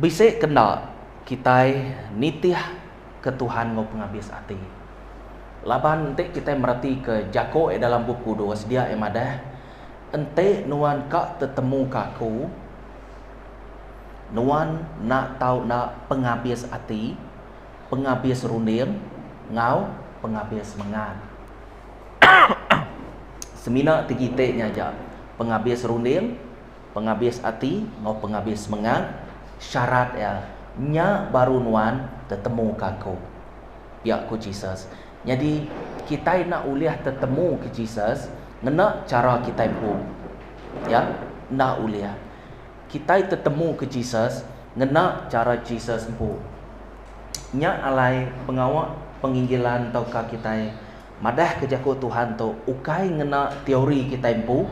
Bisi kenda kitai nitih ke Tuhan enggau pengabis ati. Laban enti kitai meretika jaku iya dalam Bup Kudus dia iya madah, Enti nuan ka tetemuka aku, nuan enda tau enda pengabis ati, pengabis runding enggau pengabis semengat. Semina ti kite nya aja, pengabis runding, pengabis ati enggau pengabis semengat, syarat iya, nya baru nuan tetemuka aku. Pia ku Jesus. Nyadi, kitai enda ulih tetemuka Jesus ngena chara kitai empu. Ya, enda ulih. Kitai tetemuka Jesus ngena chara Jesus empu. Nya alai pengawa penginjilan tauka kitai madahka jaku Tuhan tu ukai ngena teori kitai empu,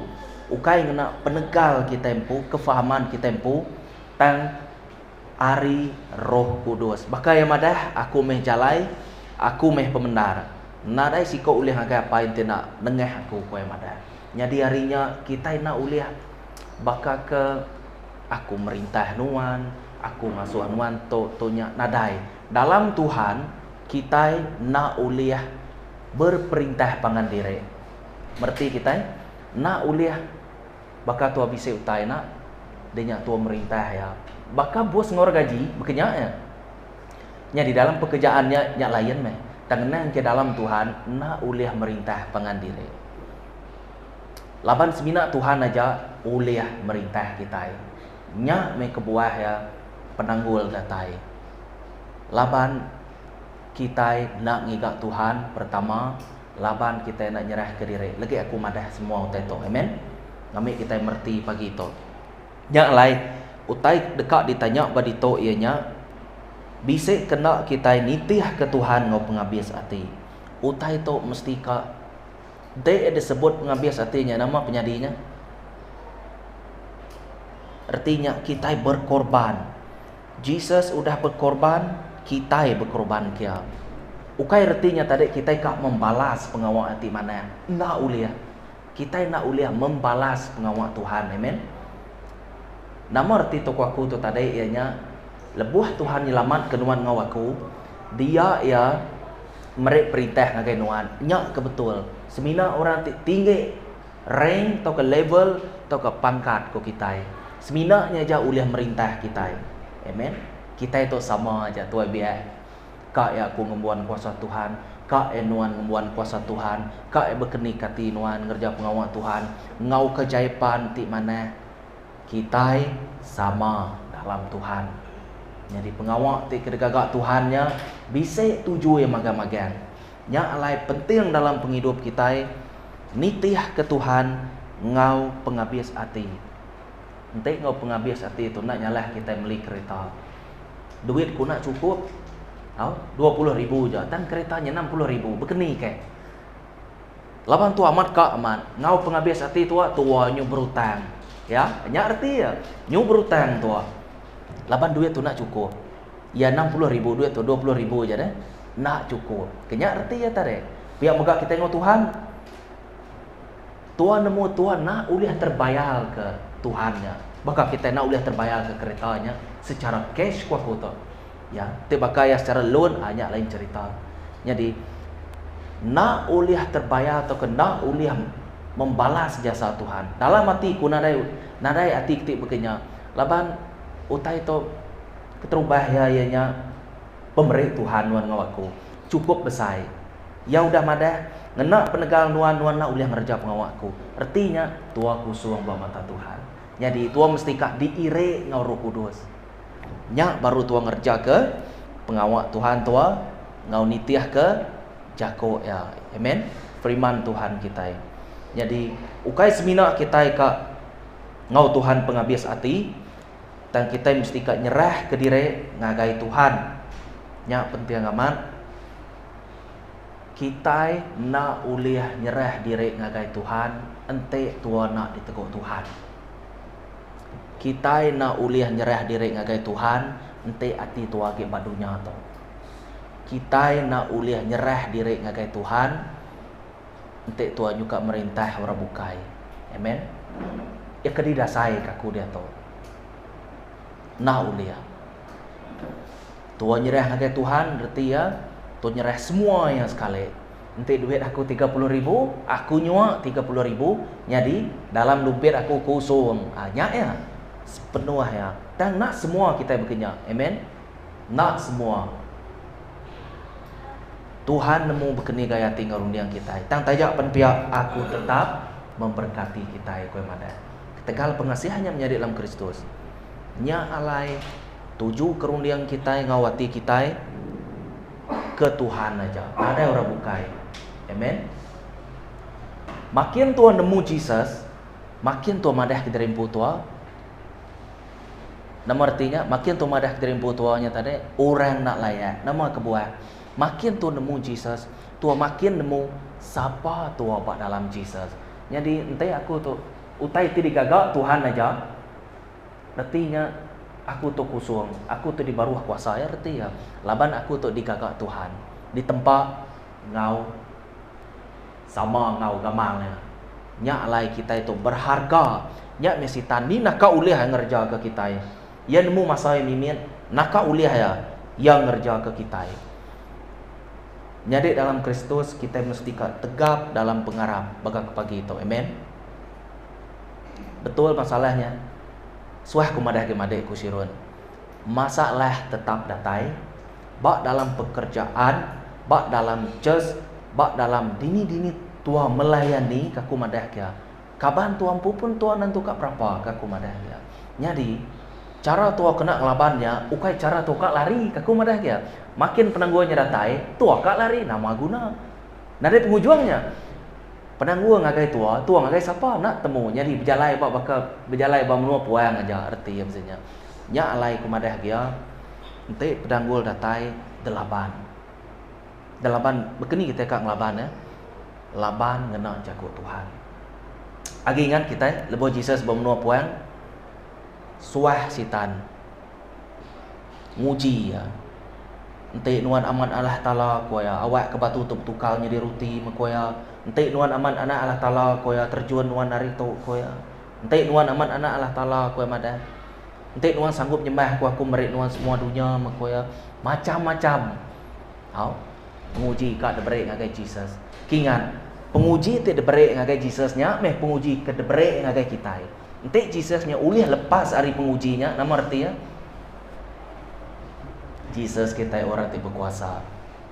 ukai ngena penegal kitai empu, kefahaman kitai empu, tang ari Roh Kudus. Baka iya madah, Aku meh jalai, Aku meh pemendar. Nadai siko ulih ngagai Apai enti enda nengah Aku, ku iya madah. Nyadi ari nya kitai enda ulih baka ke aku merintah nuan, aku ngasuh nuan tu, tu nya. Nadai. Dalam Tuhan, kitai enda ulih berperintah pangan diri. Mereti kitai? Enda ulih. Baka tua bisi utai enda deh nya tua merintah iya. Baka bos enggau orang gaji baka nya iya. Nyadi dalam pekerjaan nya nya lain meh. Tang ngenang ke dalam Tuhan enda ulih merintah pangan diri. Laban semina Tuhan aja ulih merintah kitai. Nya meh kebuah iya penanggul datai. Laban kitai enda ngiga Tuhan pertama. Laban kitai enda nyerahka diri. Legi aku madah semua utai tu. Amen. Ngambi kitai mereti pagi tu. Nya alai, utai deka ditanya ba ditu iya nya, bisi ke enda kitai nitihka Tuhan enggau pengabis ati? Utai tu mesti ka dek disebut pengabis ati nya nama penyadi nya? Reti nya kitai berkorban. Jesus udah bekorban, kitai bekorban kia. Ukai reti nya tadi kitai ka membalas pengawa ti manah. Enda ulih. Kitai enda ulih membalas pengawa Tuhan. Amen. Nama reti tu ku aku tu tadi iya nya, lebuh Tuhan nyelamatka nuan enggau aku, dia iya meri perintah ngagai nuan. Nya ke betul. Semina orang ti tinggi Rank tauka level tauka pangkat ku kitai. Semina nya aja ulih merintah kitai. Amen. Kitai tu sama aja tuai biak. Ka iya aku ngembuan kuasa Tuhan, ka iya nuan ngembuan kuasa Tuhan, ka iya bekeni kati nuan ngereja pengawa Tuhan enggau keajaiban ti manah. Kitai sama dalam Tuhan. Nyadi pengawa ti ke digaga Tuhan nya bisi tuju iya magang-magang. Nya alai penting dalam pengidup kitai nitihka Tuhan enggau pengabis ati. Enti enggau pengabis ati tu enda nyalah kitai meli kereta. Duit ku enda chukup au 20 ribu aja tang kereta nya 60 ribu bekeni keh. Laban tu amat ka amat enggau pengabis ati tua tua nyu berutang. Ya nya reti iya nyu berutang tua laban duit tu enda chukup. Iya 60 ribu duit tu 20 ribu aja deh. Enda chukup. Ke nya reti iya tadi. Pia mega kitai enggau Tuhan. Tuan nemu Tuan enda ulih terbayar ke Tuhan nya. Baka kitai enda ulih terbayar ke kereta nya secara cash ku aku tu. Ya, ti baka iya secara loan ah nya lain cherita. Nyadi enda ulih terbayar tauka enda ulih membalas jasa Tuhan. Dalam ati ku nadai nadai ati ti baka nya laban utai tu keterubah iya iya nya Pemeri Tuhan nuan enggau aku chukup besai. Iya udah madah, Ngena penegal nuan, nuan enda ulih ngereja pengawa aku. Reti nya, tua kusung ba mata Tuhan. Nyadi, tua mesti ka diiri enggau Roh Kudus. Nya baru tua ngerejaka pengawa Tuhan tua enggau nitihka jaku Iya. Amen. Firman Tuhan kitai. Nyadi, ukai semina kitai ka enggau Tuhan pengabis ati, Tang kitai mesti ka nyerahka diri ngagai Tuhan. Nya penting amat. Kitai enda ulih nyerah diri ngagai Tuhan enti tua enda ditegu Tuhan. Kitai enda ulih nyerah diri ngagai Tuhan enti ati tua agi ba dunya tu. Kitai enda ulih nyerah diri ngagai Tuhan enti tua nyuka merintah orang bukai. Amen. Iya ke didasai ka aku diatu. Enda ulih. Tua nyerah ngagai Tuhan reti iya tua nyerah semua iya sekali. Enti duit aku 30 ribu, aku nyua 30 ribu, nyadi dalam lumpit aku kusung. Ha, nya iya. Sepenuh iya. Tang enda semua kitai bekenya. Amen. Enda semua. Tuhan nemu bekeni gaya ati enggau runding kitai. Tang taja pen pia, aku tetap memberkati kitai, ku iya madah. Ketegal pengasih nya menyadi dalam Kristus. Nya alai tuju ke runding kitai enggau ati kitai ke Tuhan aja, nadai orang bukai. Amen. Makin tua nemu Jesus, makin tua madah ke diri empu tua. Nama reti nya? Makin tua madah ke diri empu tua nya tadi, orang enda layak. Nama kebuah? Makin tua nemu Jesus, tua makin nemu sapa tua ba dalam Jesus. Nyadi enti aku tu utai ti digaga Tuhan aja, Reti nya, aku tu kusung, aku tu di baruh kuasa iya reti iya, laban aku tu digaga Tuhan, ditempa enggau sama enggau gamal iya. Nya alai kitai tu berharga. Nya meh Sitan ni naka ulih iya ngereja ke kitai. Iya nemu masa iya mimit, naka ulih iya, iya ngereja ke kitai. Nyadi dalam Kristus kitai mesti ka tegap dalam pengarap baka ke pagi tu. Amen. Betul masalah nya. Suah ku madah agi madik ku Sirun. Masalah tetap datai ba dalam pekerjaan, ba dalam church, ba dalam dini-dini tua melayani ka ku madah kia. Kaban tua empu pun tua nentu ka berapa ka ku madah kia. Nyadi chara tua kena ngelaban nya ukai chara tua ka lari ka ku madah kia. Makin penanggul nya datai tua ka lari nama guna. Nadai pengujung nya. Penanggul ngagai tua, tua ngagai sapa enda temu nyadi bejalai ba baka bejalai ba menua puang aja reti iya mesti nya. Nya alai ku madah gia enti penanggul datai delaban. Delaban baka ni kitai ka ngelaban ne? Laban ngena jaku Tuhan. Agi ingat kitai lebuh Jesus ba menua puang suah sitan nguji iya. Enti nuan amat Allah Taala, ku iya, awakka batu tu betukar nyadi ruti meh, ku iya. Enti nuan amat Anak Allah Taala, ku iya, terjun nuan ari tu, ku iya. Enti nuan amat Anak Allah Taala, ku iya madah. Enti nuan sanggup nyembah aku, aku meri nuan semua dunya meh, ku iya. Macham-macham. Au, penguji ka diberi ngagai Jesus. Kingat, penguji ti diberi ngagai Jesus nya meh penguji ke diberi ngagai kitai. Enti Jesus nya ulih lepas ari penguji nya, nama reti iya? Jesus kitai orang ti bekuasa.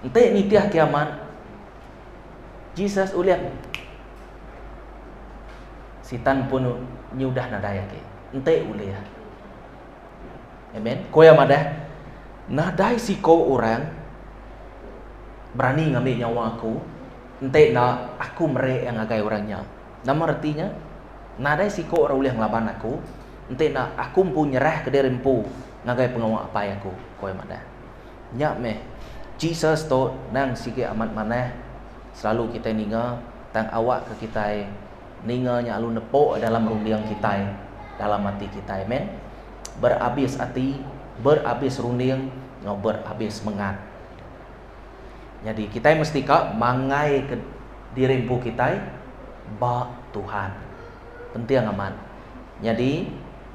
Enti nitih kiamat, Jesus ulih Sitan pun nyudah nadai agi. Enti ulih. Amen. Ku iya madah, nadai siko orang berani ngambi nyawa aku enti enda aku meri iya ngagai orang nya. Nama reti nya? Nadai siku orang ulih ngelaban aku enti enda aku empu nyerahka diri empu ngagai pengawa Apai aku, ku iya madah. Nya meh, Jesus tu endang sigi amat manah selalu kitai ninga tang awakka kitai ninga nya lalu nepuk dalam runding kitai, dalam ati kitai. Amen. Berabis ati, berabis runding enggau berabis semengat. Nyadi kitai mesti ka manggaika diri empu kitai ba Tuhan. Penting amat. Nyadi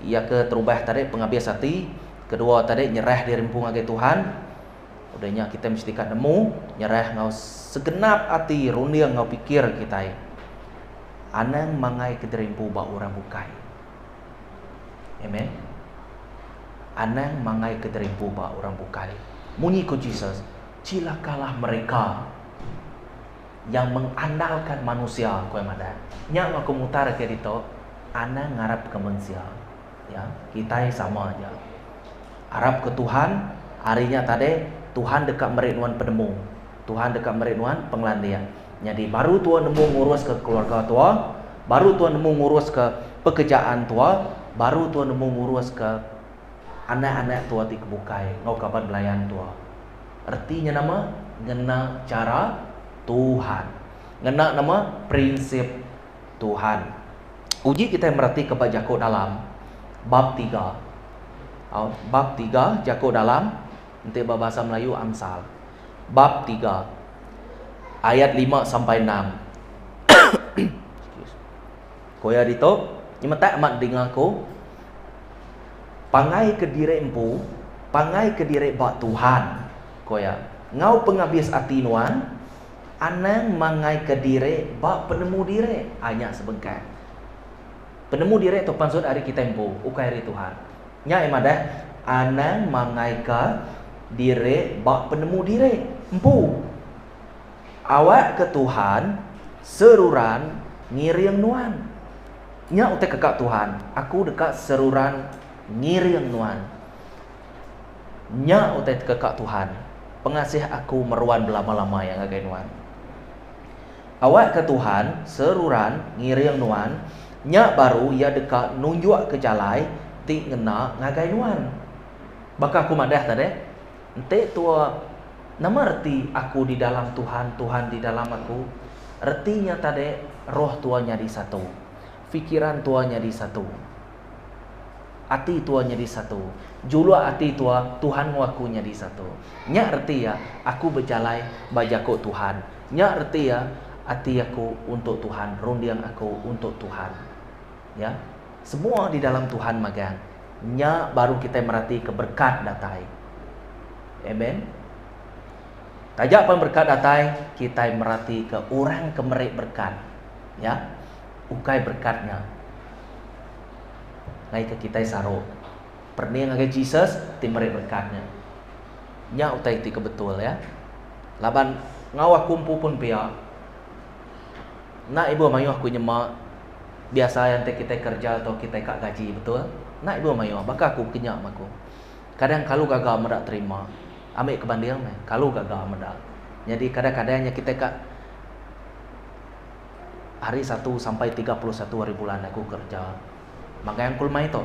iya ke terubah tadi pengabis ati, kedua tadi nyerah diri empu ngagai Tuhan. Udah nya kitai mesti ka nemu nyerah enggau segenap ati, runding enggau pikir kitai. Anang manggaika diri empu ba orang bukai. Amen. Anang manggaika diri empu ba orang bukai. Munyi ku Jesus, Cilakalah mereka yang mengandalkan manusia, ku iya madah. Nya meh aku mutar ke ditu, anang ngarapka mensia. Ya, kitai sama aja. Arapka Tuhan, ari nya tadi Tuhan deka meri nuan penemu. Tuhan deka meri nuan pengelandik. Nyadi baru tua nemu nguruska keluarga tua, baru tua nemu nguruska pekerjaan tua, baru tua nemu nguruska anak-anak tua ti kebukai enggau kaban belayan tua. Reti nya nama? Ngena chara Tuhan. Ngena nama? Prinsip Tuhan. Uji kitai meratika ba jaku dalam bab tiga. Au, bab tiga jaku dalam enti ba bahasa Melayu Amsal. Bab tiga ayat lima sampai enam. Ku iya ditu, nyemetak amat dinga aku, Pangai ke diri empu. Pangai ke diri ba Tuhan, ko iya. Enggau pengabis ati nuan, anang mangai ke diri ba penemu diri. Ah nya sebengkah. Penemu diri tu pansut ari kitai empu, ukai ari Tuhan. Nya iya madah, anang mangai ka diri ba penemu diri empu. Awak ke Tuhan seruran ngiring nuan. Nya utai keka Tuhan, aku deka seruran ngiring nuan. Nya utai tekeka Tuhan, pengasih aku meruan belama-lama iya ngagai nuan. Awakka Tuhan seruran ngiring nuan, nya baru Iya deka nunjukka jalai ti ngena ngagai nuan. Baka aku madah tadi, enti tua nama reti aku di dalam Tuhan, Tuhan di dalam aku, reti nya tadi roh tua nyadi satu, fikiran tua nyadi satu. Ati tua nyadi satu. Juluk ati tua, Tuhan enggau aku nyadi satu. Nya reti iya, aku bejalai ba jaku Tuhan. Nya reti iya, ati aku untuk Tuhan, runding aku untuk Tuhan. Ya. Semua di dalam Tuhan magang. Nya baru kitai meratika berekat datai. Amen. Taja pan berekat datai, kitai meratika orang ke meri berekat. Ya. Ukai berekat nya. Ngaika kitai saru perening ngagai Jesus ti meri berekat nya. Nya utai ti ke betul ya. Laban enggau aku empu pun pia. Enda ibuh mayuh aku nyema biasa iya enti kitai kerja atau kitai ka gaji betul. Enda ibuh mayuh baka aku ke nya meh aku. Kadang kalu gaga meda terima. Ambi ke banding meh kalu gaga meda. Nyadi kadang-kadang nya kitai ka Hari satu sampai 31 hari bulan aku kerja. Magang ku lemai tu.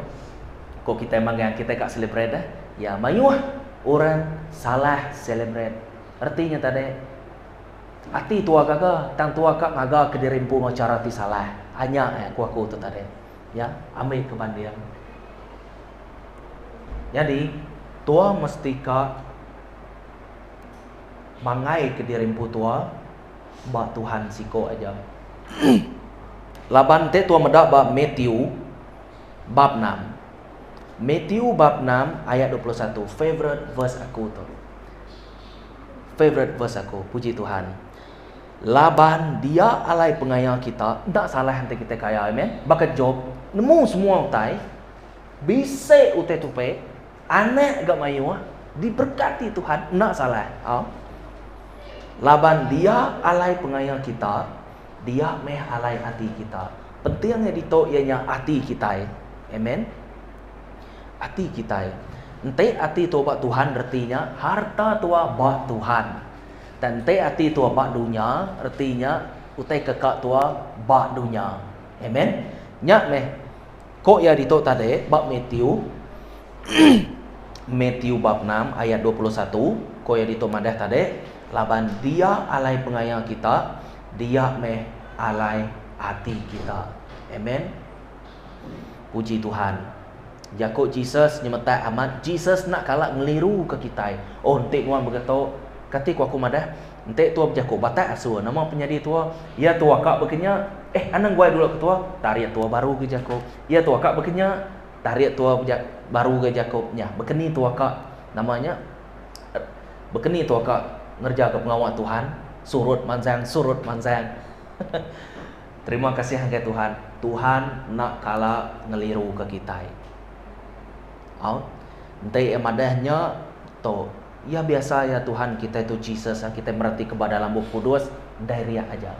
Ko kitai magang kitai ka celebrate eh. Ya mayuh orang salah celebrate. Reti nya tadi ati tua gaga tang tua ka ngaga ke diri empu enggau chara ti salah. Anya eh ku aku tu tadi. Ya ambi ke banding. Nyadi tua mesti ka mangai ke diri empu tua. Ba Tuhan siko aja. Laban enti tua meda ba Matthew bab enam. Matthew bab enam ayat 21 favorite verse aku tu. Favorite verse aku, puji Tuhan. Laban dia alai pengaya kita, enda salah enti kita kaya, amen. Baka Job, nemu semua utai, bisi utai tupi, Anak ga mayuh diberkati Tuhan enda salah. Au. Laban dia alai pengaya kita, dia meh alai ati kita. Penting iya ditu iya nya ati kitai. Amen. Ati kitai. Enti ati tua ba Tuhan reti nya harta tua ba Tuhan. Tang enti ati tua ba dunya reti nya utai ke ka tua ba dunya. Amen. Nya meh Ko iya ditu tadi ba Matthew, Matthew bab enam ayat 21, ko iya ditu madah tadi, laban dia alai pengaya kita, dia meh alai ati kita. Amen. Puji Tuhan. Jaku Jesus nyemetak amat, Jesus enda kala ngeliruka kitai. Oh enti nuan begetu, kati ku aku madah, Enti tua bejaku batak asuh nama penyadi tua, iya tua ka bekenya, eh anang guai dulu ke tua, tarik tua baru ga jaku. Iya tua ka bekenya, tarik tua baru ga jaku. Nya bekeni tua ka nama nya bekeni tua ka ngereja ka pengawa Tuhan, surut mansang surut mansang. Terima kasih ngagai Tuhan, Tuhan enda kala ngeliru ka kitai. Au enti iya madah nya tu. Iya biasa iya Tuhan kitai tu Jesus ah kitai mereti ke ba dalam bup kudus ndai riak aja.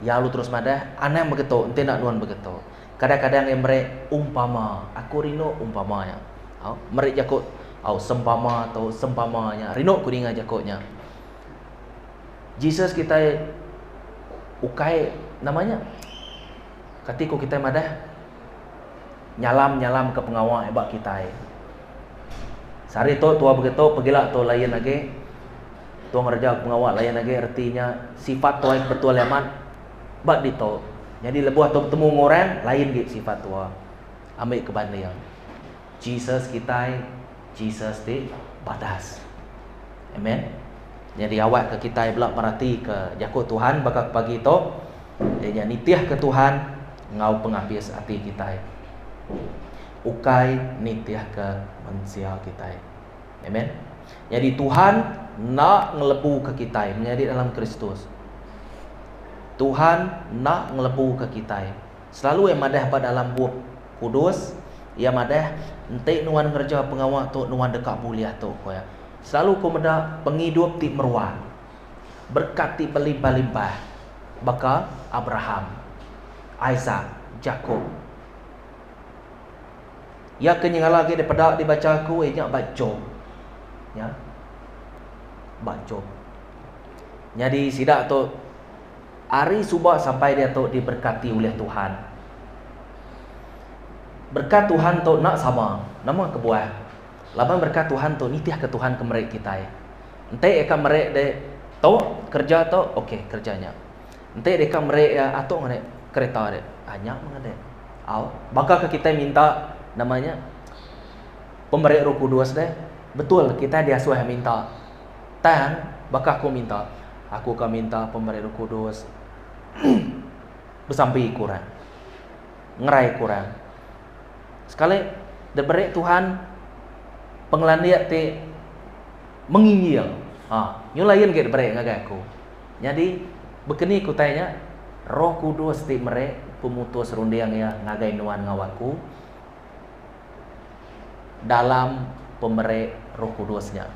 Iya lalu terus madah anang begitu enti enda nuan begitu. Kadang-kadang iya meri umpama aku rindu umpama nya. Au meri jaku au sempama tu sempama nya rindu ku ninga jaku nya. Jesus kitai ukai nama nya kati ku kitai madah nyalam-nyalam ke pengawa ba kitai. Sehari tu tua begitu pegila tu lain agi. Tua ngereja pengawa lain agi reti nya sifat tua ke betul amat ba ditu. Nyadi lebuh tua betemu enggau orang lain agi sifat tua. Ambi ke banding Jesus kitai Jesus ti badas. Amen. Nyadi awak ke kitai bela merati ke jaku Tuhan baka ke pagi tu iya nya nitih ke Tuhan enggau pengabis ati kitai. Ukai nitihka mensia kitai. Amen. Nyadi Tuhan enda ngelebuka kitai menyadi dalam Kristus. Tuhan enda ngelebuka kitai. Selalu iya madah ba dalam Bup Kudus, iya madah, enti nuan ngereja pengawa tu nuan deka bulih tu, ku iya. Selalu ku meda pengidup ti meruan, berekat ti belimpah-limpah baka Abraham, Isaac, Jakop. Iya ke nyengala agi dipeda dibacha aku iya nya ba Job. Ya. Ba Job. Nyadi sida tu ari suba sampai diatu diberkati ulih Tuhan. Berkat Tuhan tu enda sama. Nama kebuah? Laban berkat Tuhan tu nitihka Tuhan ke meri kitai. Enti iya ka meri dek tu kerja tu okey kerja nya. Enti deka meri iya atuk ngagai kereta dek. Ah nya meh ngagai. Au baka ke kitai minta nama nya pemeri Roh Kudus deh betul kitai diasuh iya minta. Tang baka aku minta, aku ka minta pemeri Roh Kudus besampi ku orang, ngerai ku orang. Sekali diberi Tuhan pengelandik ti menginjil. Ha nyu lain agi diberi ngagai aku. Nyadi, bekeni ku utai nya, Roh Kudus ti meri pemutus runding iya ngagai nuan enggau aku dalam pemeri Roh Kudus nya.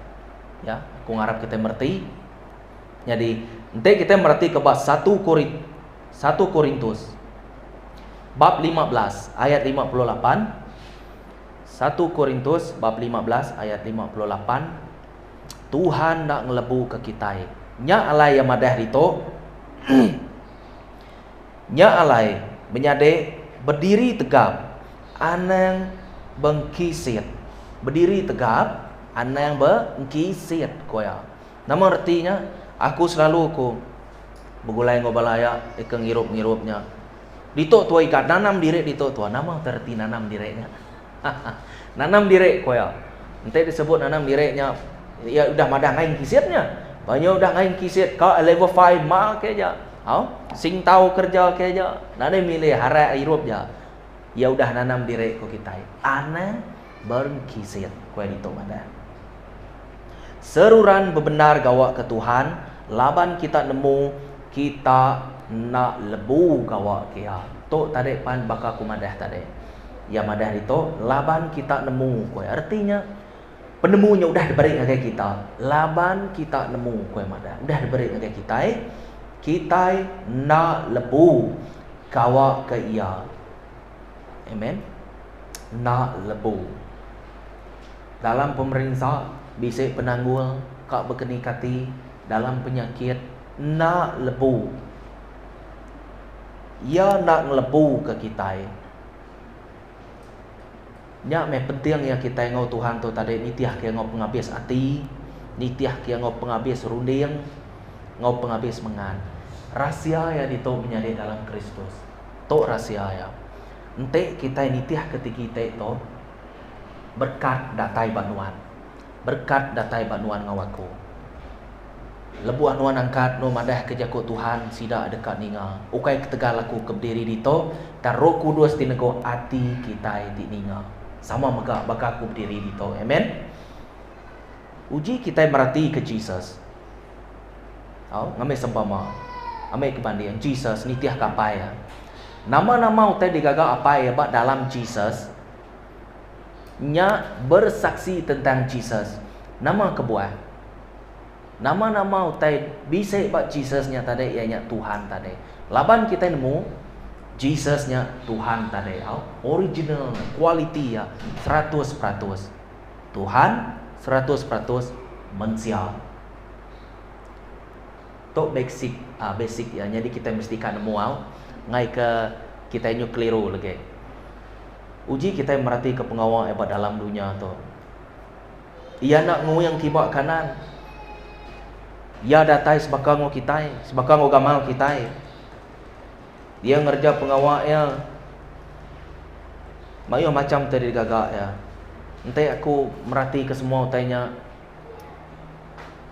Ya, aku ngarap kitai mereti. Nyadi, enti kitai meretika ba satu Korin satu Korintus bab 15 ayat 58, satu Korintus bab 15 ayat 58, Tuhan enda ngelebuka kitai. Nya alai iya madah ditu, Nya alai, menyadi, bediri tegap, anang bengkisit. Bediri tegap, anang bengkisit, ku iya. Nama reti nya? Aku selalu ku begulai enggau bala aya ke ngirup-ngirup nya. Ditu tua igat nanam diri ditu tua. Nama te reti nanam diri nya? Nanam diri ku iya. Enti disebut nanam diri nya iya udah madah ngain kisit nya. Ba nya udah ngain kisit ka level five ma ke aja. Au sing tau kerja ke aja. Nadai milih arak irup ja. Iya udah nanam diri ku kitai. Anang berengkisit ku iya ditu madah. Seruran bebendar gawa ke Tuhan laban kita nemu kita enda lebu gawa ke iya. Tu tadi pan baka ku madah tadi. Iya madah ditu, laban kita nemu, ku iya. Reti nya, penemu nya udah diberi ngagai kita. Laban kita nemu, ku iya madah, udah diberi ngagai kitai, kitai enda lebu gawa ke iya. Amen. Enda lebu. Dalam pemerinsa, bisi penanggul, ka bekeni kati, dalam penyakit, enda lebu. Iya enda ngelebuka kitai. Nya meh penting iya kitai enggau Tuhan tu tadi nitihka iya enggau pengabis ati, nitihka iya enggau pengabis runding, enggau pengabis mengan. Rahsia iya ditu menyadi dalam Kristus. Tu rahsia iya. Enti kitai nitihka ti kite tu, berekat datai ba nuan. Berekat datai ba nuan enggau aku. Lebuh nuan angkat nuan madahka jaku Tuhan, sida deka ninga. Ukai ketegal aku ke bediri ditu, tang Roh Kudus ti negu ati kitai ti ninga. Sama mega baka aku bediri ditu. Amen. Uji kitai meratika Jesus. Au, ngambi sempama. Ambi ke banding, Jesus nitihka Apai iya. Nama-nama utai digaga Apai iya ba dalam Jesus, nya bersaksi tentang Jesus. Nama kebuah? Nama-nama utai bisi ba Jesus nya tadi iya nya Tuhan tadi. Laban kitai nemu Jesus nya Tuhan tadi au, original nya, kualiti iya 100% Tuhan, 100% mensia. Tu basic uhh basic iya nyadi kitai mesti ka nemu au enggai ke kitai nyu keliru legi. Uji kitai meratika pengawa iya ba dalam dunya tu. Iya enda nguing kiba kanan. Iya datai sebaka enggau kitai, sebaka enggau gamal kitai. Iya ngereja pengawa iya mayuh macham ti digaga iya. Enti aku meratika semua utai nya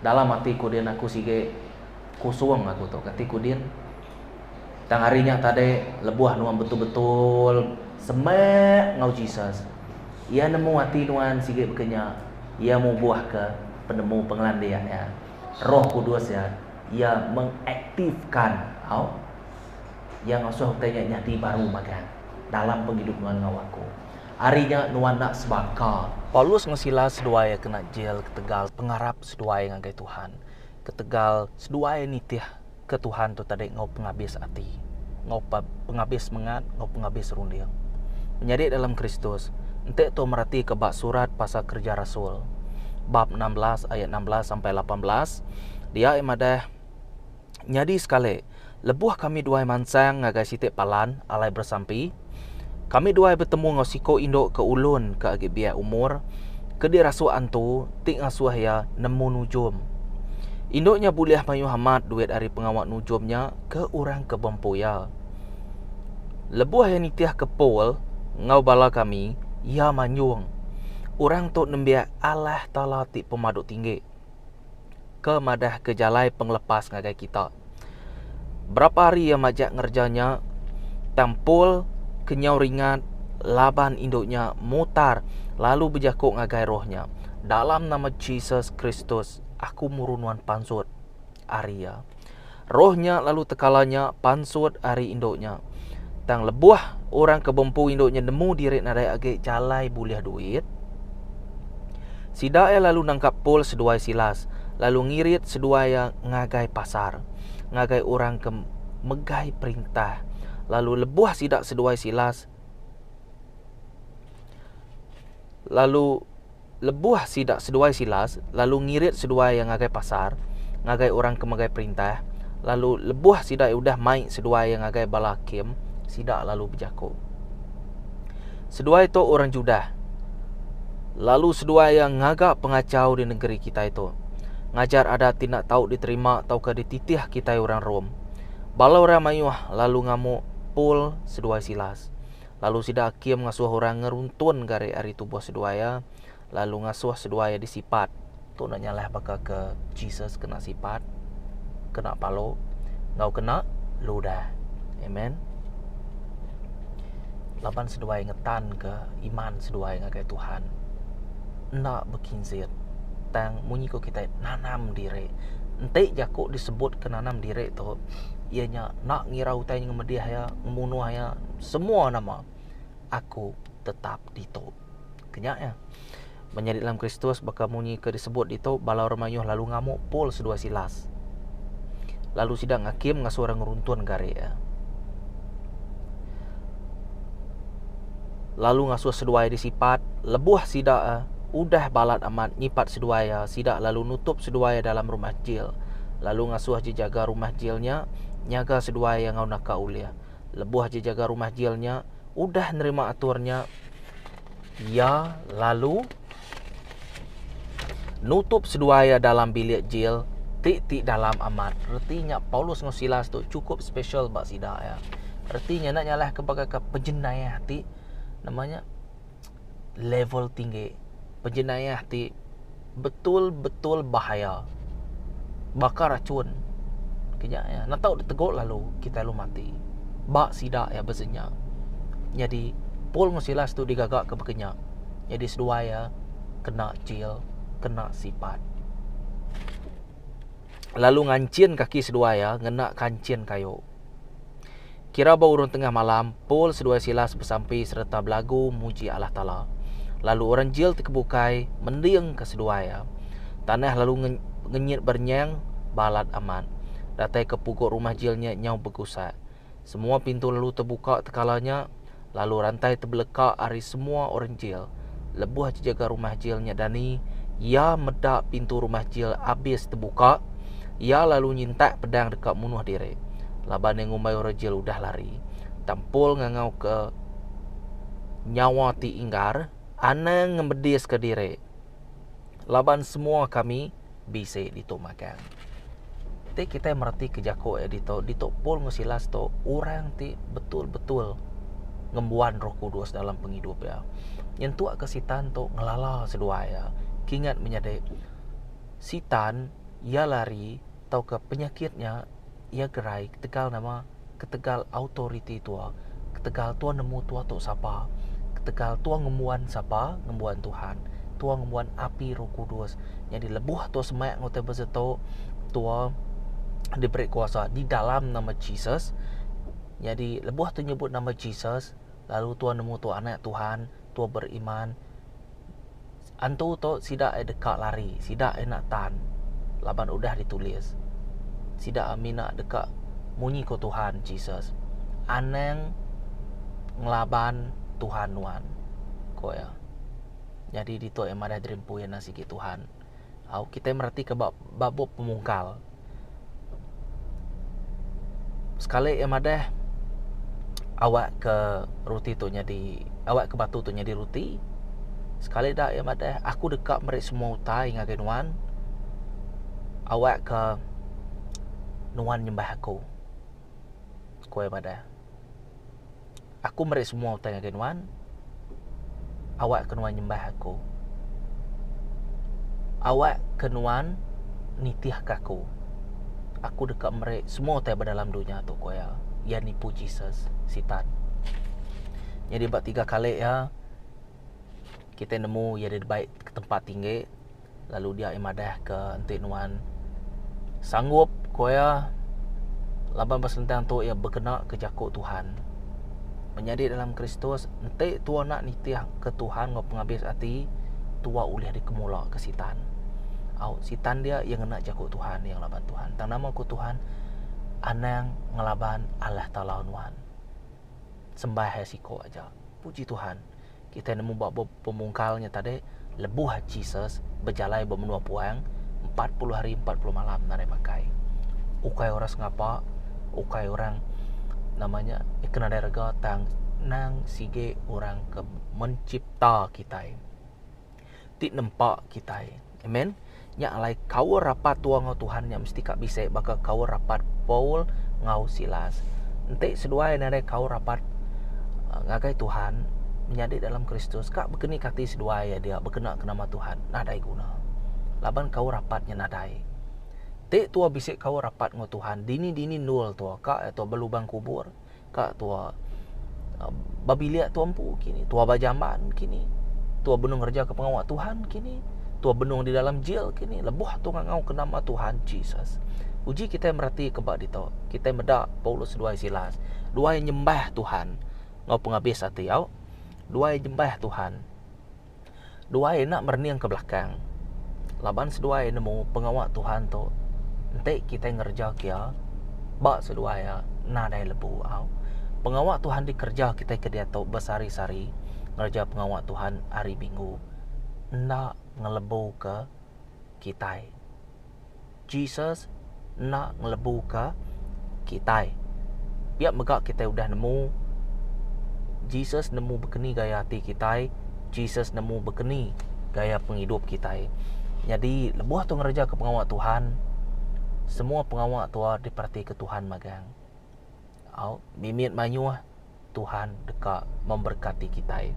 dalam ati ku din aku sigi kusung aku tu kati ku din. Tang hari nya tadi lebuh nuan betul-betul semak enggau Jesus. Iya nemu ati nuan sigi baka nya. Iya mubuhka penemu pengelandik iya. Roh Kudus iya, iya mengaktifkan au. Iya ngasuh utai nya nyadi baru magang dalam pengidup nuan enggau aku. Ari nya nuan enda sebaka. Paulus enggau Silas seduai iya kena jil ketegal pengarap seduai ngagai Tuhan. Ketegal seduai nitih ke Tuhan tu tadi enggau pengabis ati, enggau pengabis semengat, enggau pengabis runding. Menyadi dalam Kristus, enti tu meratika ba surat pasal Kereja Rasul, bab 16 ayat 16 sampai 18, dia iya madah, Nyadi sekali, lebuh kami duai mansang ngagai siti palan alai beresampi, kami duai betemu enggau siku indu ke ulun ke agi biak umur ke dirasuk antu ti ngasuh iya nemu nujum. Indu nya bulih mayuh amat duit ari pengawa nujum nya ke orang ke bempu iya. Lebuh iya nitihka Paul enggau bala kami, iya manjung, Orang tu nembiak Allah Taala ti Pemadu Tinggi, ke madahka jalai pengelepas ngagai kita. Berapa hari iya majak ngereja nya, tang Paul ke nyau ringat laban indu nya mutar lalu bejaku ngagai roh nya, Dalam nama Jesus Kristus, aku muru nuan pansut ari iya. Roh nya lalu tekala nya pansut ari indu nya. Tang lebuh orang ke bempu indu nya nemu diri nadai agi jalai bulih duit, sida iya lalu nangkap Paul seduai Silas lalu ngirit seduai iya ngagai pasar, ngagai orang ke megai perintah. Lalu lebuh sida seduai Silas lalu Lebuh sida seduai Silas lalu ngirit seduai iya ngagai pasar, ngagai orang ke megai perintah, lalu lebuh sida iya udah mai seduai iya ngagai bala hakim, sida lalu bejaku. Seduai tu orang Judah, lalu seduai iya ngaga pengachau di nengeri kitai tu, ngajar adat ti enda tau diterima tauka dititih kitai orang Rome. Bala orang mayuh lalu ngamuk Paul seduai Silas. Lalu sida akim ngasuh orang ngeruntun gari ari tubuh seduai iya, lalu ngasuh seduai iya disipat. Tu enda nyalah baka ke Jesus kena sipat, kena palu, enggau kena ludah. Amen. Laban seduai ngetanka iman seduai ngagai Tuhan. Enda bekinsit. Tang munyi ku kitai nanam diri. Enti jaku disebut ke nanam diri tu iya nya enda ngira utai ngemedih iya, ngemunuh iya, semua nama aku tetap ditu. Kenya iya. Menyadi dalam Kristus baka munyi ke disebut ditu bala orang mayuh lalu ngamuk Paul seduai Silas. Lalu sida ngakim ngasuh orang ngeruntun gari iya. Lalu ngasuh seduai disipat lebuh sida eh, udah balat amat nyipat seduai iya, sida lalu nutup seduai iya dalam rumah jil. Lalu ngasuh jejaga rumah jil nya nyaga seduai iya enggau naka ulih. Lebuh jejaga rumah jil nya udah nerima atur nya, iya lalu nutup seduai iya dalam bilik jil ti ti dalam amat. Reti nya Paulus enggau Silas tu chukup special ba sida iya. Reti nya enda nyalahka baka ke penjenayah ti nama nya level tinggi. Penjenayah ti betul-betul bahaya. Baka rachun. Ke nya iya. Enda tau ditegu lalu kitai lalu mati. Ba sida iya besenya. Nyadi Paul enggau Silas tu digaga ke baka nya. Nyadi seduai iya kena jil, kena sipat. Lalu nganchin kaki seduai iya ngena kanchin kayu. Kira ba urung tengah malam, Paul seduai Silas besampi sereta belagu muji Allah Taala. Lalu orang jil ti kebukai mendingka seduai iya. Tanah lalu ngenyit berenyang balat amat, datai ke pugu rumah jil nya nyau begusak. Semua pintu lalu tebuka tekala nya, lalu rantai tebeleka ari semua orang jil. Lebuh jejaga rumah jil nya dani, iya meda pintu rumah jil abis tebuka, iya lalu nyintak pedang deka munuh diri, laban iya ngumbai orang jil udah lari. Tang Paul ngangauka nyawa ti inggar, Anang ngemediska diri, laban semua kami bisi ditu magang. Ti kitai meretika jaku iya ditu, ditu Paul enggau Silas tu orang ti betul-betul ngembuan Roh Kudus dalam pengidup iya. Nyentuk ke Sitan tu ngelala seduai iya. Kingat menyadi Sitan iya lari tauka penyakit nya iya gerai ketegal nama? Ketegal autoriti tua, ketegal tua nemu tua tu sapa. Ketegal tua ngembuan sapa? Ngembuan Tuhan. Tua ngembuan api Roh Kudus. Nyadi lebuh tua semak enggau utai bese tu, tua diberi kuasa di dalam nama Jesus. Nyadi lebuh tua nyebut nama Jesus, lalu tua nemu tua anak Tuhan, tua beriman, antu tu sida iya deka lari, sida iya enda tan laban udah ditulis. Sida mina deka munyi ko Tuhan Jesus, Anang ngelaban Tuhan nuan, ko iya. Nyadi ditu iya madah diri empu iya enda sigi Tuhan. Au kitai meratika ba ba bup pemungkal. Sekali iya madah awak ke ruti tu nyadi awak ke batu tu nyadi ruti. Sekali da iya madah aku deka meri semua utai ngagai nuan awak ke nuan nyembah aku. Ku iya madah. Aku meri semua utai ngagai nuan awak ke nuan nyembah aku. Awak ke nuan nitihka aku. Aku deka meri semua utai ba dalam dunya tu, ku iya. Iya nipu Jesus, Sitan. Nyadi ba tiga kali iya, kitai nemu iya dibai ke tempat tinggi lalu dia iya madahka enti nuan sanggup, ku iya, laban ba senentang tu iya bekenaka jaku Tuhan. Menyadi dalam Kristus, enti tua enda nitihka Tuhan enggau pengabis ati, tua ulih dikemulaka Sitan. Au, Sitan dia iya ngena jaku Tuhan iya ngelaban Tuhan. Tang nama ku Tuhan, anang ngelaban Allah Taala nuan. Sembah iya siko aja. Puji Tuhan, kitai nemu ba bup pemungkal nya tadi lebuh Jesus bejalai ba menua puang 40 hari 40 malam nadai makai. Ukai orang sengapa, ukai orang nama nya ke nadai rega tang nang sige orang ke mencipta kitai. Ti nempa kitai. Amen. Nya alai kaul rapat tua enggau Tuhan nya mesti ka bisi baka kaul rapat Paul enggau Silas. Enti seduai nadai kaul rapat ngagai Tuhan, menyadi dalam Kristus ka bekeni ke ati seduai iya dia bekena ke nama Tuhan nadai guna. Laban kaul rapat nya nadai. Ti tua bisi kaul rapat enggau Tuhan dini-dini endul tua ka iya tua belubang kubur. Ka tua ba bilik tua empu kini, tua ba jamban kini, tua benung ngereja ke pengawa Tuhan kini, tua benung di dalam jail kini, lebuh tua ngangau ke nama Tuhan Jesus. Uji kitai mereti ke ba ditu, kitai meda Paulus seduai Silas, duai nyembah Tuhan enggau pengabis ati au. Duai nyembah Tuhan. Duai enda merening ke belakang laban seduai nemu pengawa Tuhan tu enti kitai ngereja ke iya ba seduai iya nadai lebu au. Pengawa Tuhan dikereja kitai ke diatu besehari-sehari ngereja pengawa Tuhan hari minggu enda ngelebu ke kitai. Jesus enda ngelebu ke kitai. Pia mega kitai udah nemu Jesus nemu bekeni gaya ati kitai, Jesus nemu bekeni gaya pengidup kitai. Nyadi lebuh tu ngereja ke pengawa Tuhan, semua pengawa tua diperatika Tuhan magang. Au, mimit mayuh Tuhan deka memberkati kitai.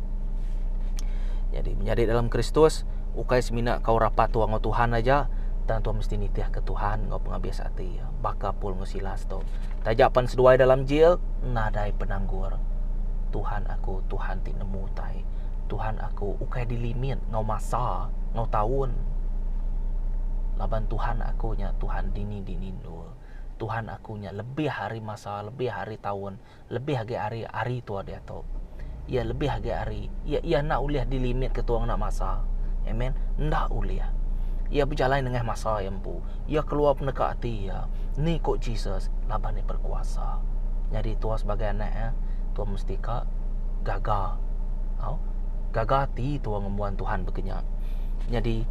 Nyadi menyadi dalam Kristus ukai semina kau rapat tua enggau Tuhan aja tang tua mesti nitihka Tuhan enggau pengabis ati baka Paul enggau Silas tu. Taja pan seduai dalam jil nadai penanggur. Tuhan aku Tuhan ti nemu utai. Tuhan aku ukai dilimit enggau masa enggau taun. Laban Tuhan aku nya Tuhan dini-dini endur. Tuhan aku nya lebih ari masa lebih ari taun. Lebih agi ari hari tua diatu. Iya lebih agi ari iya iya enda ulih dilimitka tua ngena masa. Amen. Enda ulih. Iya bejalai nengah masa iya empu. Iya keluar peneka ati iya. Ni ku Jesus laban iya berkuasa. Nyadi tua sebagai anak iya, tua mesti ka gaga. Au. Gaga ati tua ngembuan Tuhan baka nya. Nyadi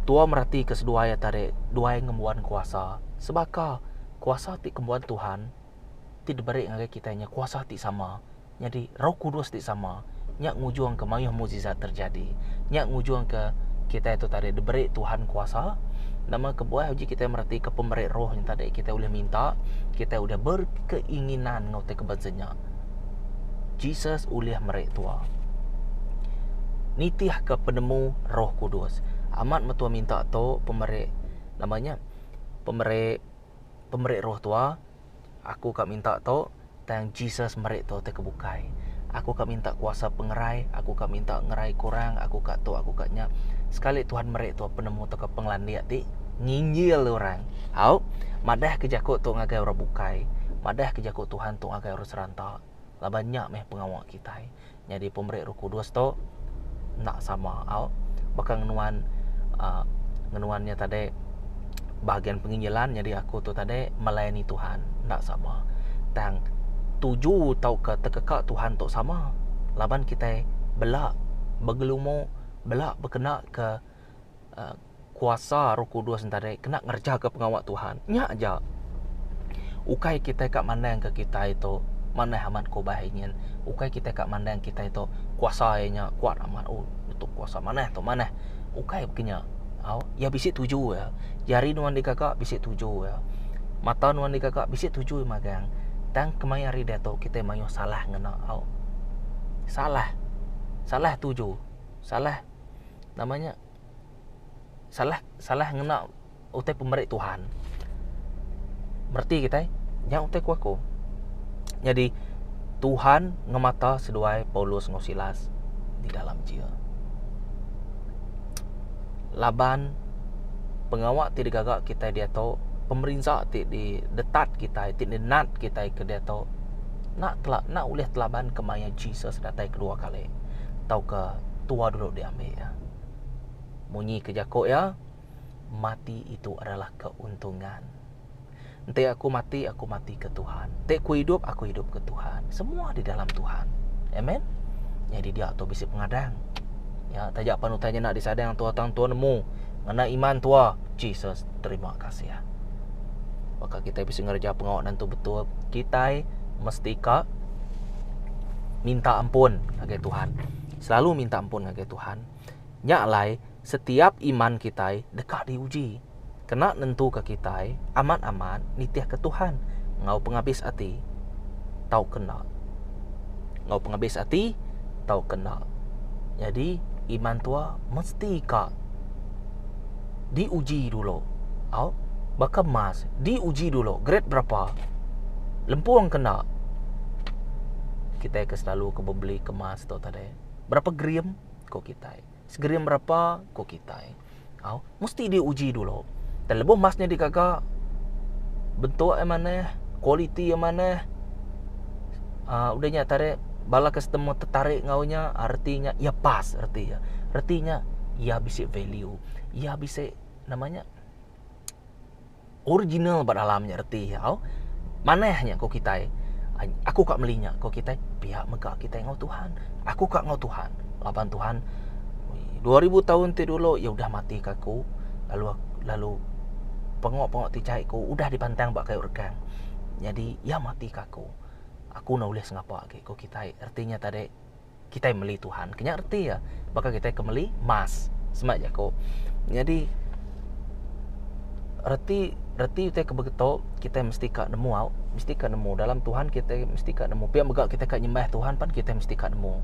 tua meratika seduai iya tadi, duai ngembuan kuasa. Sebaka kuasa ti kembuan Tuhan. ti diberi ngagai kitai nya kuasa ti sama, nyadi Roh Kudus ti sama, nya ngujungka mayuh mukjizat terjadi. Nya ngujungka kitai tu tadi diberi Tuhan kuasa. Nama kebuah uji kitai meretika pemeri roh nya tadi kitai ulih minta, kitai udah berkeinginan enggau utai ke bansa nya. Jesus ulih meri tua. Nitihka penemu Roh Kudus. Amat metua minta tu pemeri nama nya pemeri pemeri roh tua. Aku ka minta tu tang Jesus meri tu utai ke bukai. Aku ka minta kuasa pengerai, aku ka minta ngerai ke orang, aku ka tu aku ka nya. Sekali Tuhan meri tua penemu tauka pengelandik ti nginjil orang. Au, madah ke jaku tu ngagai orang bukai, madah ke jaku Tuhan tu ngagai orang seranta. Laban nya meh pengawa kitai. Nyadi pemeri Roh Kudus tu enda sama au. Baka ngenuan uhh ngenuan nya tadi bahagian penginjilan nyadi aku tu tadi melayani Tuhan enda sama. Tang tuju tauka tekeka Tuhan tu sama laban kitai bela begelumu bela bekena ke uhh kuasa Roh Kudus enti tadi kena ngereja ke pengawa Tuhan. Nya aja. Ukai kitai ka mandang ke kitai tu manah amat ke ubah ingin. Ukai kitai ka mandang kitai tu kuasa iya nya kuat amat oh tu kuasa manah tu manah. Ukai baka nya. Au iya bisi tuju iya. Jari nuan digaga bisi tuju iya. Mata nuan digaga bisi tuju iya magang. Tang kemaya hari diatu kitai mayuh salah ngena au. Salah. Salah tuju. Salah nama nya. Salah salah ngena utai pemeri Tuhan. Mereti kitai nya utai ku aku. Nyadi Tuhan ngemata seduai Paulus enggau Silas di dalam jil. Laban pengawa ti digaga kitai diatu pemerinsa ti didetat kitai ti dinat kitai ke diatu enda tela enda ulih telaban ke maya Jesus datai kedua kali tauka tua dulu diambi iya. Munyi ke jaku iya, mati itu adalah keuntungan. Enti aku mati, aku mati ke Tuhan. Enti aku idup, aku idup ke Tuhan. Semua di dalam Tuhan. Amen. Nyadi dia tu bisi pengadang. Ya, taja pan utai nya enda disadang tua tang tua nemu ngena iman tua Jesus terima kasih. Baka kitai bisi ngereja pengawa nentu betul, kitai mesti ka minta ampun ngagai Tuhan. Selalu minta ampun ngagai Tuhan. Nya alai, setiap iman kitai deka diuji kena nentuka kitai amat-amat nitihka Tuhan enggau pengabis ati tauka enda. Enggau pengabis ati tauka enda. Nyadi, iman tua mesti ka diuji dulu. Au, baka emas, diuji dulu grade berapa. Lempung ke enda. Kitai ke selalu ke bebeli ke emas tu tadi. Berapa gram? Ko kitai. Segerim berapa? Ko kitai. Au, mesti diuji dulu. Dan lebuh emas nya digaga, bentuk iya manah, kualiti iya manah, uhh udah nya tarik bala customer tertarik enggau nya, reti nya iya pas reti iya. Reti nya iya bisi value, iya bisi nama nya Original ba dalam nya reti iya au. Manah nya ku kitai. Aku ka meli nya ku kitai pia mega kitai enggau Tuhan. Aku ka enggau Tuhan laban Tuhan 2000 taun ti dulu iya udah mati ke aku lalu lalu pengawa-pengawa ti jai ku udah dipantang ba kayu regang. Nyadi iya mati ke aku. Aku enda ulih sengapa agi ku kitai. Reti nya tadi. Kitai meli Tuhan ke nya reti iya baka kitai ke meli emas sema jaku. Nyadi reti reti utai ke begitu kitai mesti ka nemu au mesti ka nemu dalam Tuhan kitai mesti ka nemu pia mega kitai ka nyembah Tuhan pan kitai mesti ka nemu.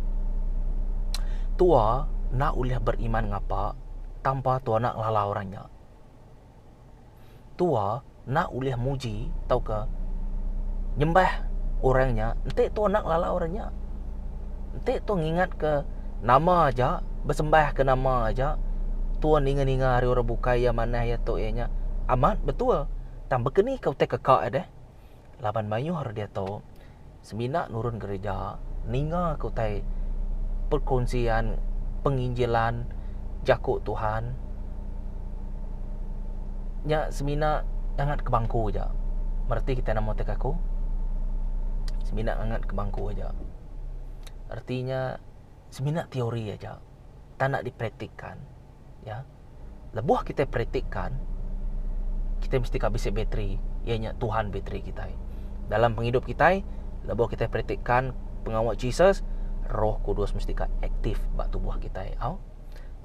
Tua enda ulih beriman ngapa tanpa tua enda ngelala orang nya. Tua enda ulih muji tauka nyembah orang nya enti tua enda ngelala orang nya. Enti tua ngingatka nama aja, besembahka nama aja, tua ninga-ninga ari orang bukai iya manah iya tu iya nya, amat betul tang baka ni ka utai keka iya deh. Laban mayuh ari diatu semina nurun gereja ninga ke utai perkongsian penginjilan jaku Tuhan nya semina ngangat ke bangku aja. Mereti kita nama utai ke aku? Semina ngangat ke bangku aja. Reti nya semina teori aja tak nak dipraktikkan. Ya. Lebuh kitai praktikkan, kitai mesti ka bisi bateri, iya nya Tuhan bateri kitai. Dalam pengidup kitai, lebuh kitai praktikkan pengawa Jesus, Roh Kudus mesti ka aktif ba tubuh kitai. Au.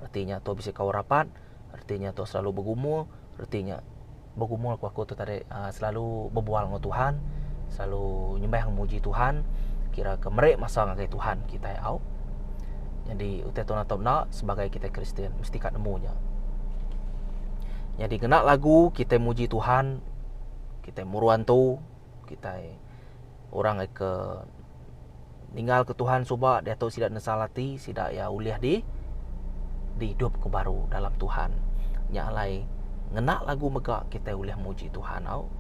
Reti nya tu bisi kaul rapat, reti nya tu selalu begumul, reti nya begumul ku aku tu tadi uhh selalu bebual enggau Tuhan, selalu nyembah muji Tuhan, kira ke meri masa ngagai Tuhan kitai au. Nyadi utai tu enda tau enda sebagai kitai Kristian mesti ka nemu nya. Nyadi ngena lagu kitai muji Tuhan, kitai muru antu, kitai orang ai ke. Ninggalka Tuhan suba diatu sida nesal ati sida iya ulih di diidupka baru dalam Tuhan. Nya alai ngena lagu mega kitai ulih muji Tuhan au.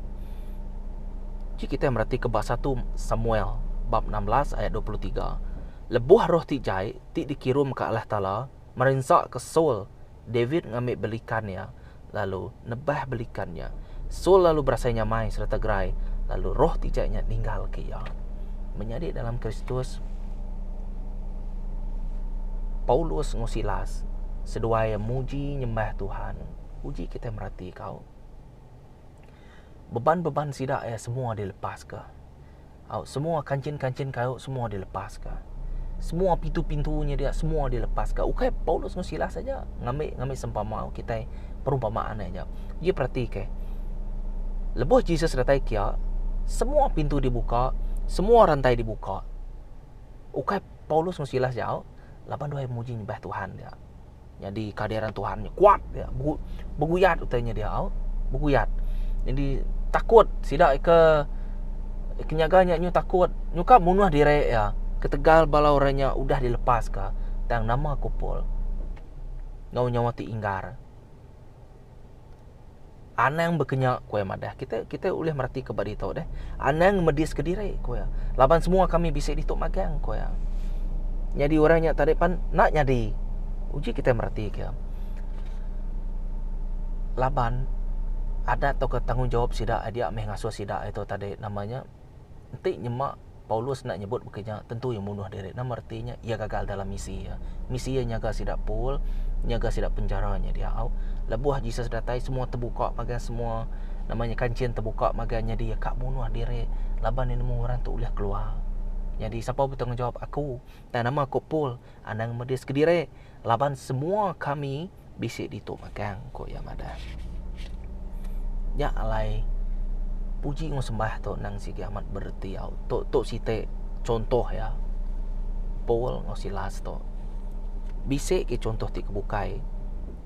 Ji kitai meratika ba satu Samuel bab 16 ayat 23. Lebuh roh ti jai ti dikirumka Allah Taala merinsaka Saul, David ngambi belikan iya lalu nebah belikan nya. Saul lalu berasai nyamai sereta gerai, lalu roh ti jai nya ninggalka iya. Menyadi dalam Kristus, Paulus enggau Silas seduai iya muji nyembah Tuhan. Uji kitai merati kau. Beban-beban sida iya semua dilepaska. Au semua kanchin-kanchin kayu semua dilepaska. Semua pintu-pintu nya dia semua dilepaska. Ukai Paulus enggau Silas aja ngambi ngambi sempama kitai perumpamaan aja. Iya peratika. Lebuh Jesus datai kia, semua pintu dibuka, semua rantai dibuka. Ukai Paulus enggau Silas aja laban duai muji nyembah Tuhan dia. Nyadi kehadiran Tuhan nya kuat dia beguyat utai nya dia au beguyat. Nyadi takut sida ke ke nyaga nya nyu takut nyuka munuh diri iya ketegal bala orang nya udah dilepaska tang nama ku Paul enggau nyawa ti inggar. Anang bekenya ku iya madah. Kita kita ulih meratika ba ditu deh. Anang ngemediska diri ku iya. Laban semua kami bisi ditu magang ku iya. Nyadi orang nya tadi pan enda nyadi. Uji kitai meratika. Laban adat tauka tanggungjawab sida dia meh ngasuh sida itu tadi nama nya enti nyema Paulus enda nyebut baka nya tentu iya munuh diri. Nama reti nya? Iya gagal dalam misi iya. Misi iya nyaga sida Paul, nyaga sida penjara nya dia au. Lebuh Jesus datai semua tebuka magang semua nama nya kanchin tebuka magang nyadi iya ka munuh diri laban iya nemu orang tu ulih keluar. Nyadi sapa betanggungjawab? Aku. Tang nama ku Paul, anang medis kediri laban semua kami bisi ditu magang, ku iya madah. Nya alai puji enggau sembah tu endang sigi amat bereti au. Tu tu siti chuntoh iya Paul enggau Silas tu. Bisi ke chuntoh ti ke bukai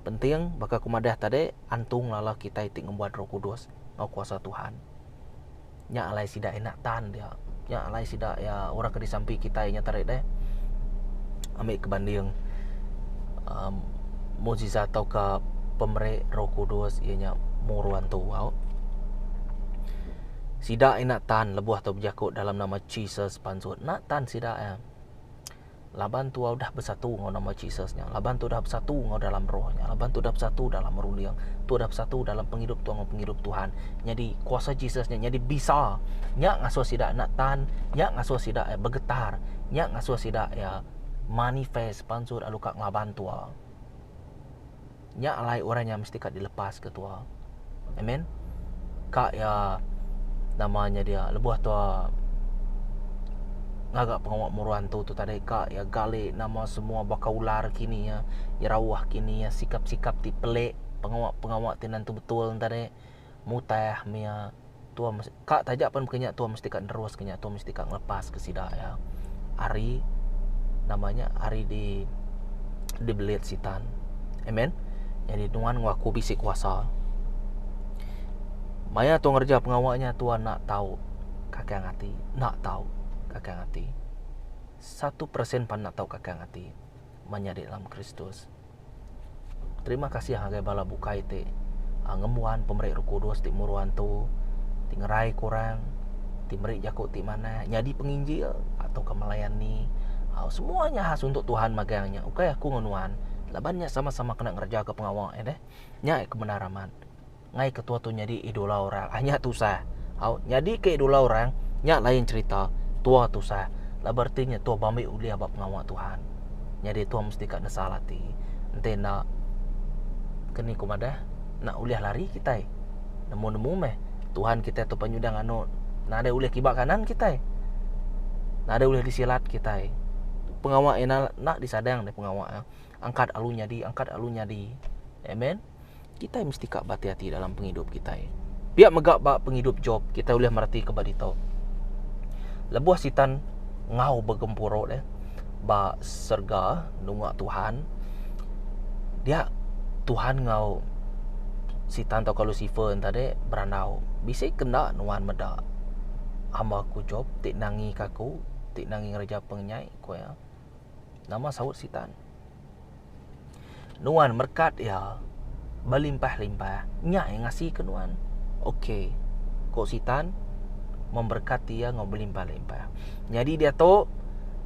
penting baka ku madah tadi antung lala kitai ti ngembuan Roh Kudus enggau kuasa Tuhan. Nya alai sida enda tan dia. Nya alai sida iya orang ke disampi kitai nya tadi deh. Ambi ke banding um mujizat tauka pemeri Roh Kudus iya nya muru antu au. Sida enda tan lebuh tu bejaku dalam nama Jesus pansut. Enda tan sida iya. Laban tua udah besatu enggau nama Jesus nya. Laban tua udah besatu enggau dalam roh nya. Laban tua udah besatu dalam runding. Tua udah besatu dalam pengidup tua enggau pengidup Tuhan. Nyadi kuasa Jesus nya nyadi bisa. Nya ngasuh sida enda tan. Nya ngasuh sida iya begetar. Nya ngasuh sida iya manifest pansut lalu ka ngelaban tua. Nya alai orang nya mesti ka dilepaska tua. Amen. Ka iya nama nya dia lebuh tua ngaga pengawa muru antu tu tadi ka iya gali nama semua baka ular kini iya nyerauh kini iya sikap-sikap ti pelik pengawa-pengawa ti nentu betul tadi mutah mia tua ka taja pan baka nya tua mesti ka neruska nya tua mesti ka ngelepaska sida iya ari nama nya ari di dibelit sitan. Amen. Nyadi nuan enggau aku bisi kuasa. Maya tua ngereja pengawa nya tua enda tau kakang ati, enda tau kakang ati. 1% pan enda tau kakang ati menyadi dalam Kristus. Terima kasih ngagai bala bukai ti ngembuan pemeri Roh Kudus ti muru antu, ti ngeraika orang, ti meri jaku ti manah, nyadi penginjil atauka melayani. Semua nya khas untuk Tuhan magang nya ukai aku enggau nuan laban nya sama-sama kena ngerejaka pengawa iya deh. Nya kebenar amat. Ngai ketua tu nyadi idola orang. Ah nya tusah. Au nyadi ke idola orang nya lain cherita tua tusah. Laban reti nya tua bambi ulih ba pengawa Tuhan. Nyadi tua mesti ka nesal ati. Enti enda keni ku madah enda ulih lari kitai. Nemu-nemu meh Tuhan kitai tu penyudah nganu nadai ulih kiba kanan kitai. Nadai ulih disilat kitai. Pengawa ina enda disadang deh pengawa iya. Angkat alu nyadi, angkat alu nyadi. Amen. Kitai mesti ka behati-hati dalam pengidup kitai. Pia mega ba pengidup Job, kitai ulih meretika ba ditu. Lebuh Sitan enggau begempuru deh ba serega nunga Tuhan, dia Tuhan enggau Sitan tauka Lucifer enti tadi berandau, bisi ke enda nuan meda hamba aku Job ti nangika aku? ti nangi ngereja pengenyai? Ku iya. Nama saut Sitan? Nuan merekat iya belimpah-limpah, nya iya ngasika nuan. Ok, ku Sitan memberkati iya enggau belimpah-limpah. Nyadi diatu,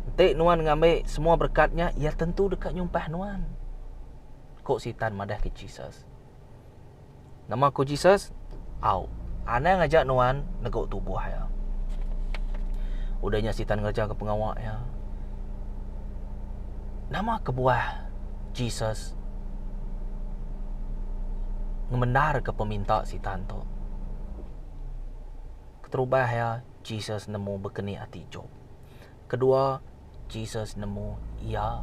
enti nuan ngambi semua berekat nya, iya tentu deka nyumpah nuan. Ku Sitan madahka Jesus. Nama ku Jesus? Au. Anang aja nuan negu tubuh iya. Udah nya Sitan ngerejaka pengawa iya. Nama kebuah Jesus ngemendarka peminta Sitan tu? Keterubah iya, Jesus nemu bekeni ati Jop. Kedua, Jesus nemu iya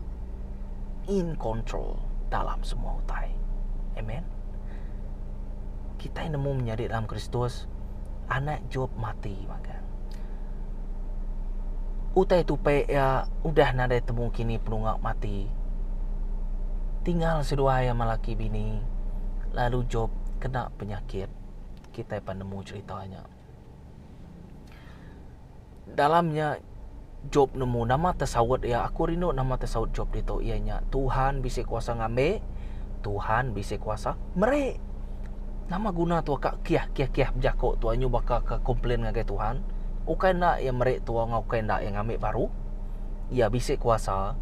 in control dalam semua utai. Amen. Kitai nemu menyadi dalam Kristus, anak Job mati magang. Utai tupe iya udah nadai temu kini penunga mati. Tinggal seduai iya melaki bini, lalu Job kena penyakit. Kitai pan nemu cerita nya. Dalam nya, Jop nemu nama tesaut iya. Aku rindu nama tesaut Jop ditu iya nya, Tuhan bisi kuasa ngambi, Tuhan bisi kuasa meri. Nama guna tua ka kiah kiah kiah bejaku tua nyu baka ke complain ngagai Tuhan. Ukai enda iya meri tua enggau ukai enda iya ngambi baru. Iya bisi kuasa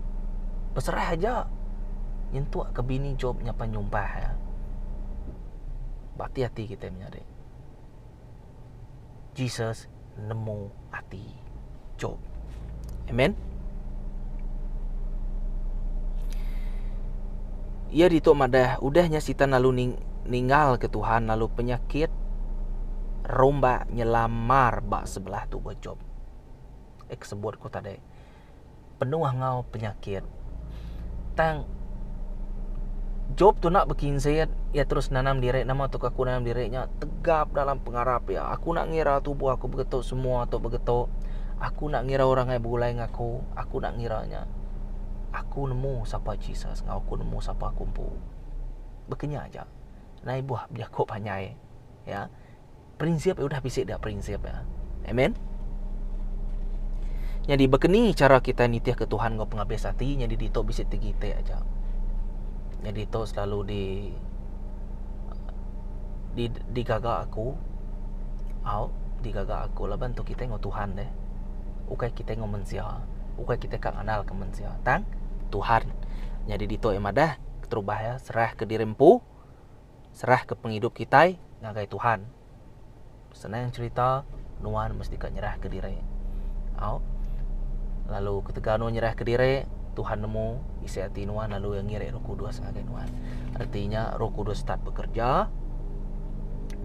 beserah aja nyentuk ke bini Jop nya pan nyumpah iya. Ba ati ati kitai menyadi. Jesus nemu ati Job. Amen. Iya ditu madah udah nya Sitan lalu ning ninggal ke Tuhan lalu penyakit rumbak nyelamar ba sebelah tubuh Job. Eh sebut ku tadi. Penuh enggau penyakit. Tang Job tu enda bekinsit, iya terus nanam diri nama tu aku nanam diri nya tegap dalam pengarap iya. Aku enda ngira tubuh aku begetu semua tu begetu. Aku enda ngira orang ai begulai enggau aku, aku enda ngira nya. Aku nemu sapa Jesus enggau aku nemu sapa aku empu. Baka nya aja. Nadai buah bejaku panjai. Ya. Prinsip iya udah bisi da prinsip iya. Amen. Nyadi bekeni chara kitai nitihka Tuhan enggau pengabis ati nyadi ditu bisi ti gitik aja. Nyadi tu selalu di di digaga aku au digaga aku laban tu kitai enggau Tuhan deh. Ukai kitai enggau mensia, ukai kitai ka ngandalka mensia tang Tuhan. Nyadi ditu iya madah keterubah iya serahka diri empu. Serahka pengidup kitai ngagai Tuhan. Senang cherita, nuan mesti ka nyerahka diri. Au. Lalu ketegal nuan nyerahka diri, Tuhan nemu isi ati nuan lalu iya ngirik Roh Kudus ngagai nuan. Reti nya Roh Kudus start bekerja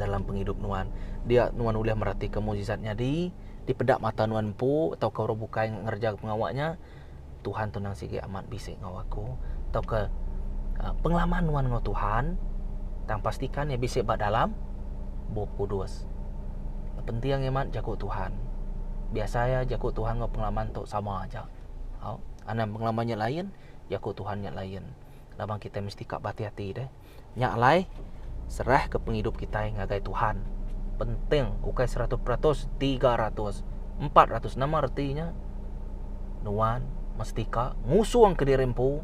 dalam pengidup nuan. Dia nuan ulih meratika mujizat nyadi dipeda mata nuan empu tauka orang bukai ngereja pengawa nya. Tuhan tu nang sigi amat bisi enggau aku tauka pengalaman nuan enggau Tuhan tang pastikan iya bisi ba dalam Bup Kudus. Penting amat jaku Tuhan. Biasa iya jaku Tuhan enggau pengalaman tu sama aja. Au, anang pengalaman nya lain, jaku Tuhan nya lain. Laban kitai mesti ka berati ati deh. Nya alai serahka pengidup kitai ngagai Tuhan. Penting ukai 100%, 300, 400 nama reti nya nuan mesti ka ngusung ke diri empu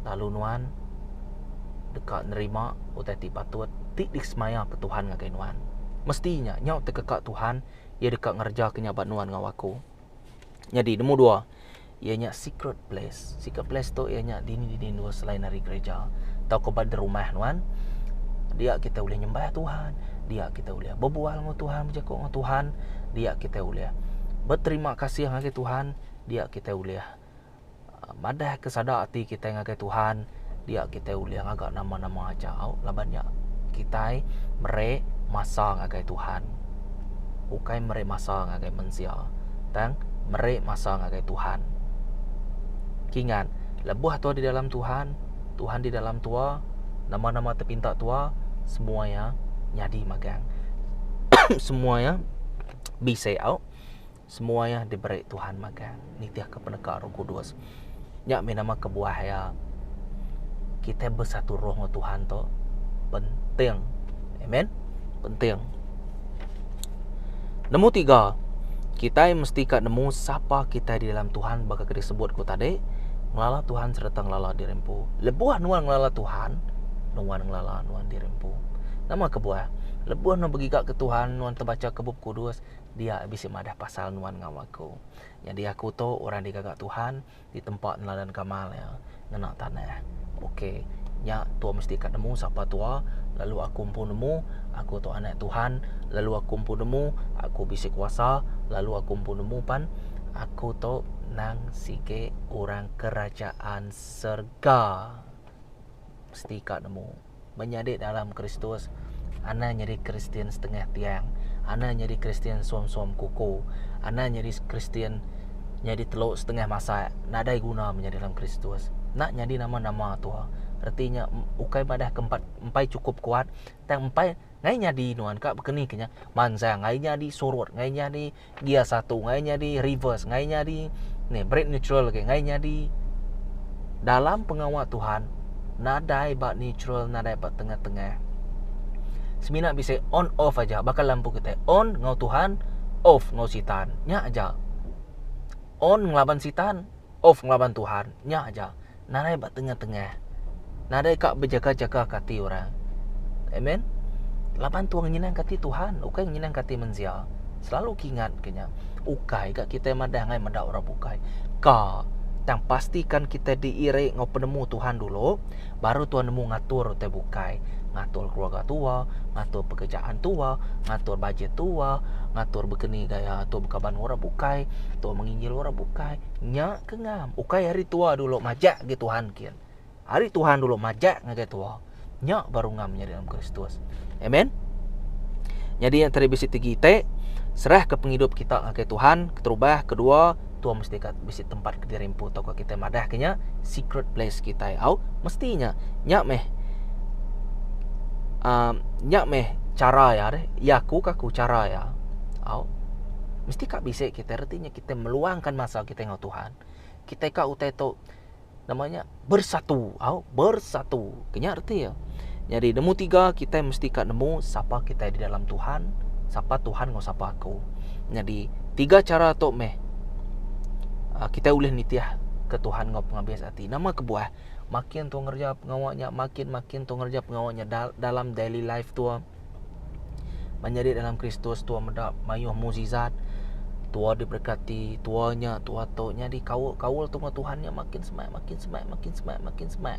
lalu nuan deka nerima utai ti patut ti disemaya ke Tuhan ngagai nuan. Mesti nya nyau tekeka Tuhan iya deka ngereja ke nya ba nuan enggau aku. Nyadi nemu dua iya nya secret place. Secret place tu iya nya dini-dini endur selain ari gereja tauka ba rumah nuan. Dia kita ulih nyembah Tuhan, dia kita ulih bebual enggau Tuhan, bejaku enggau Tuhan, dia kita ulih beterima kasih ngagai Tuhan, dia kita ulih madah ke sada ati kitai ngagai Tuhan, dia kitai ulih ngaga nama-nama aja au laban nya kitai meri masa ngagai Tuhan. Ukai meri masa ngagai mensia tang meri masa ngagai Tuhan. Kingat lebuh tua di dalam Tuhan, Tuhan di dalam tua, nama-nama tepinta tua semua iya nyadi magang. semua iya bisi au. Semua iya diberi Tuhan magang nitihka peneka Roh Kudus. Nya mih nama kebuah iya kitai besatu roh enggau Tuhan tu penting. Amen. Penting. Nemu tiga. Kitai mesti ka nemu sapa kitai di dalam Tuhan baka ke disebut ku tadi, ngelala Tuhan sereta ngelala diri empu. Lebuh nuan ngelala Tuhan, nuan ngelala nuan diri empu. Nama kebuah? Lebuh nuan begiga ke Tuhan, nuan tebacha ke Bup Kudus, dia bisi madah pasal nuan enggau aku. Nyadi aku tu orang digaga Tuhan, ditempa neladan gamal iya ngena tanah. Ok nya tua mesti ka nemu sapa tua lalu aku empu nemu aku tu anak Tuhan lalu aku empu nemu aku bisi kuasa lalu aku empu nemu pan aku tu nang sigi orang kerajaan serga. Mesti ka nemu menyadi dalam Kristus anang nyadi Kristian setengah tiang anang nyadi Kristian suam-suam kuku anang nyadi Kristian nyadi telu setengah masak nadai guna menyadi dalam Kristus enda nyadi nama-nama tua reti nya ukai madah ke empat empai chukup kuat tang empai ngai nyadi nuan ka bekeni ke nya mansang ngai nyadi surut ngai nyadi gear satu ngai nyadi reverse ngai nyadi ni brake neutral agi ngai nyadi dalam pengawa Tuhan nadai ba neutral nadai ba tengah-tengah semina bisi on off aja baka lampu kitai on enggau Tuhan off enggau sitan nya aja on ngelaban sitan off ngelaban Tuhan nya aja nadai ba tengah-tengah nadai ka bejaga-jaga ke ati orang amen laban tuan nyenang ke ati Tuhan ukai nyenang ke ati mensia selalu ke ingat ke nya ukai ga kitai madah ngai meda orang bukai ka tang pastikan kitai diiri enggau penemu Tuhan dulu baru tuan nemu ngatur utai bukai ngatur keluarga tua ngatur pekerjaan tua ngatur bajet tua ngatur bekeni gaya tua bekaban enggau orang bukai tua menginjil orang bukai nya ke ngam ukai ari tua dulu majak agi Tuhan kin ari Tuhan dulu majak ngagai tua nya baru ngam nyadi dalam Kristus amen nyadi yang tadi bisi tegi ite serah ke pengidup kita ngagai Tuhan keterubah kedua tua mesti ka bisi tempat kediri empu tauka kitai madah ke nya secret place kitai au mesti nya nya meh um nya meh chara iya deh iya aku ka aku chara iya au mesti ka bisi kitai reti nya kitai meluangkan masa kitai enggau Tuhan kitai ka utai tu nama nya bersatu au bersatu ke nya reti iya. Nyadi nemu tiga kitai mesti ka nemu sapa kitai di dalam Tuhan, sapa Tuhan enggau sapa aku. Nyadi tiga chara tu meh uhh kitai ulih nitih ke Tuhan enggau pengabis ati. Nama kebuah makin tuan ngereja pengawa nya makin makin tuan ngereja pengawa nya dalam daily life tuan. Menyadi dalam Kristus tua meda mayuh mukjizat tua diberkati tua nya tua tu nyadi kaul kaul tu enggau Tuhan nya makin semak makin semak makin semak makin semak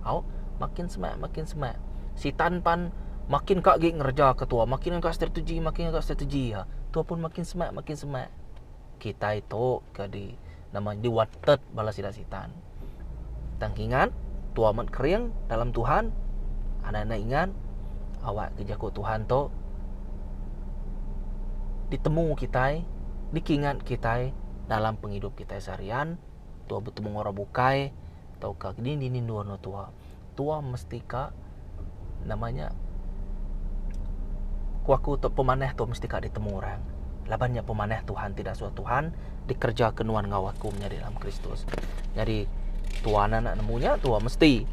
au makin semak makin semak sitan pan makin ka agi ngereja ke tua makin ngaga strategi makin ngaga strategi iya tua pun makin semak makin semak kitai tu ke di nama diwatet bala sida sitan. Tang ingat, tua amat kering dalam Tuhan. Anak-anak ingat, awak ke jaku Tuhan tu ditemu kitai, dikingat kitai dalam pengidup kitai seharian. Tua betemu enggau orang bukai tauka dini-dini endur enggau tua. Tua mesti ka nama nya ku aku tu pemanah tu mesti ka ditemu orang laban nya pemanah Tuhan ti dasuh Tuhan dikereja ke nuan enggau aku menyadi dalam Kristus. Nyadi tuan anak nemu nya tua mesti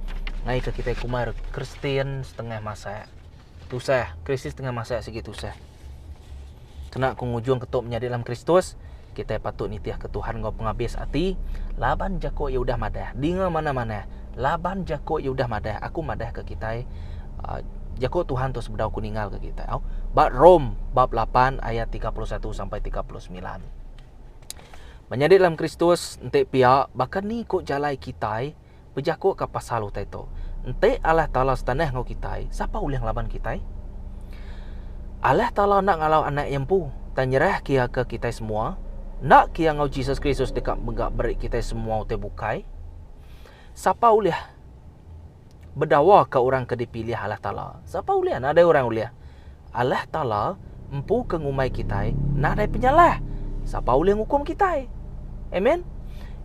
ngai ke kitai kumar Kristian setengah masak. Tusah, Kristian setengah masak sigi tusah. Kena ku ngujung ke tu menyadi dalam Kristus, kitai patut nitihka Tuhan enggau pengabis ati, laban jaku iya udah madah. Dinga manah-manah, laban jaku iya udah madah, aku madahka kitai uhh jaku Tuhan tu sebedau ku ninggalka kitai au. Ba Rome bab lapan ayat 31 sampai 39. Menyadi dalam Kristus, enti pia, baka ni ku jalai kitai bejakuka pasal utai tu. Enti Allah Taala setanah enggau kitai, sapa ulih ngelaban kitai? Allah Taala enda ngalau Anak Iya empu, tang nyerahka Iya ke kitai semua. Enda ke Iya enggau Jesus Kristus deka mega meri kitai semua utai bukai? Sapa ulih bedawaka orang ke dipilih Allah Taala? Sapa ulih? Nadai orang ulih. Allah Taala empu ke ngumbai kitai nadai penyalah. Sapa ulih ngukum kitai? Amen.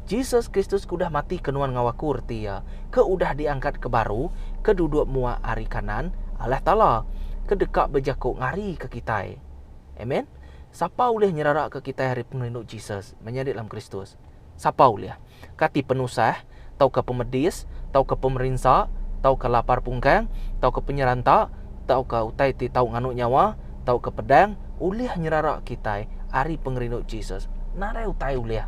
Jesus Kristus ke udah mati ke nuan enggau aku reti iya, ke udah diangkatka baru, ke duduk muak ari kanan Allah Taala, ke deka bejaku ngarika kitai. Amen. Sapa ulih nyeraraka kitai ari pengerindu Jesus, menyadi dalam Kristus? Sapa ulih? Kati penusah, tauka pemedis, tauka pemerinsa, tauka lapar pungkang, tauka penyeranta, tauka utai ti tau nganu nyawa, tauka pedang, ulih nyerara kitai. ari pengerindu Jesus. Nadai utai ulih.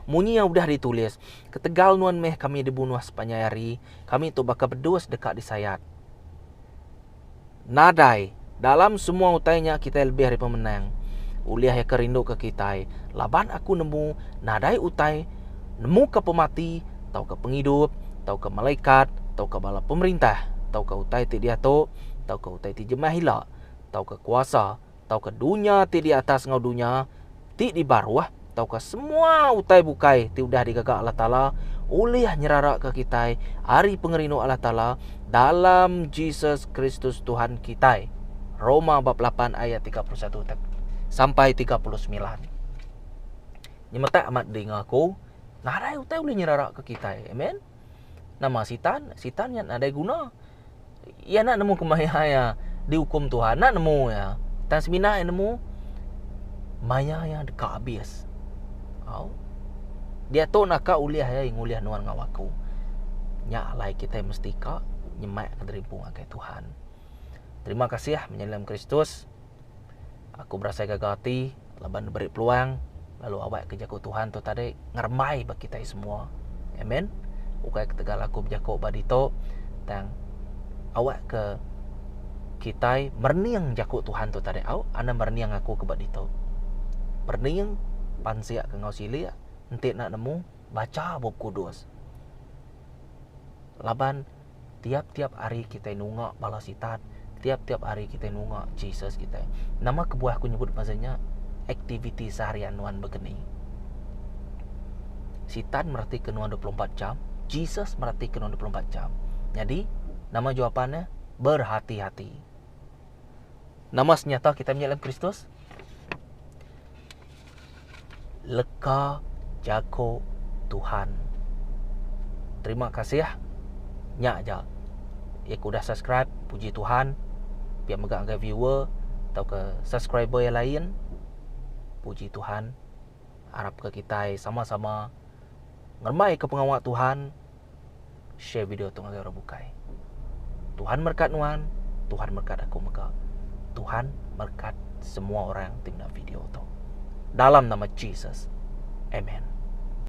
Munyi iya udah ditulis, Ketegal nuan meh kami dibunuh sepanjai hari, kami tu baka bedus deka disayat. Nadai. Dalam semua utai nya kitai lebih ari pemenang. Ulih iya ke rinduka kitai, laban aku nemu nadai utai nemuka pemati tauka pengidup tauka malaikat tauka bala pemerintah tauka utai ti diatu tauka utai ti jemah ila tauka kuasa tauka dunya ti di atas enggau dunya ti di baruh tauka semua utai bukai ti udah digaga Allah Taala ulih nyeraraka kitai ari pengerindu Allah Taala dalam Jesus Kristus Tuhan kitai. Roma bab lapan ayat 31 sampai 39. Nyemetak amat dinga aku, nadai utai ulih nyeraraka kitai. Amen. Nama sitan? Sitan nya nadai guna. Iya enda nemu kemaya iya diukum Tuhan. Enda nemu iya. Tang semina iya nemu maya iya deka abis. Au. Diatu naka ulih iya ngulih nuan enggau aku. Nya alai kitai mesti ka nyemak ke diri empu ngagai Tuhan. Terima kasih menyadi dalam Kristus. Aku berasai gaga ati laban diberi peluang lalu awak ke jaku Tuhan tu tadi ngerembai ba kitai semua. Amen. Ukai ketegal aku bejaku ba ditu tang awak ke kitai merening jaku Tuhan tu tadi au anda merening aku ke ba ditu. Merening pansik ke enggau silik enti enda nemu bacha Bup Kudus. Laban tiap-tiap hari kitai nunga bala sitan, tiap-tiap hari kitai nunga Jesus kitai. Nama kebuah aku nyebut pasal nya? Aktiviti seharian nuan bekeni. Sitan meratika nuan 24 jam, Jesus meratika nuan 24 jam. Nyadi, nama jawapan nya? Berhati-hati. Nama senyata kitai menyadi dalam Kristus? Leka jaku Tuhan. Terima kasih. Nya aja. Iya ke udah subscribe, puji Tuhan. Pia mega ngagai viewer tauka subscriber yang lain. Puji Tuhan. Arap ke kitai sama-sama ngerembai ke pengawa Tuhan. Share video tu ngagai orang bukai. Tuhan merkat nuan, Tuhan merkat aku mega. Tuhan merkat semua orang ti meda video tu. Dalam nama Jesus. Amen.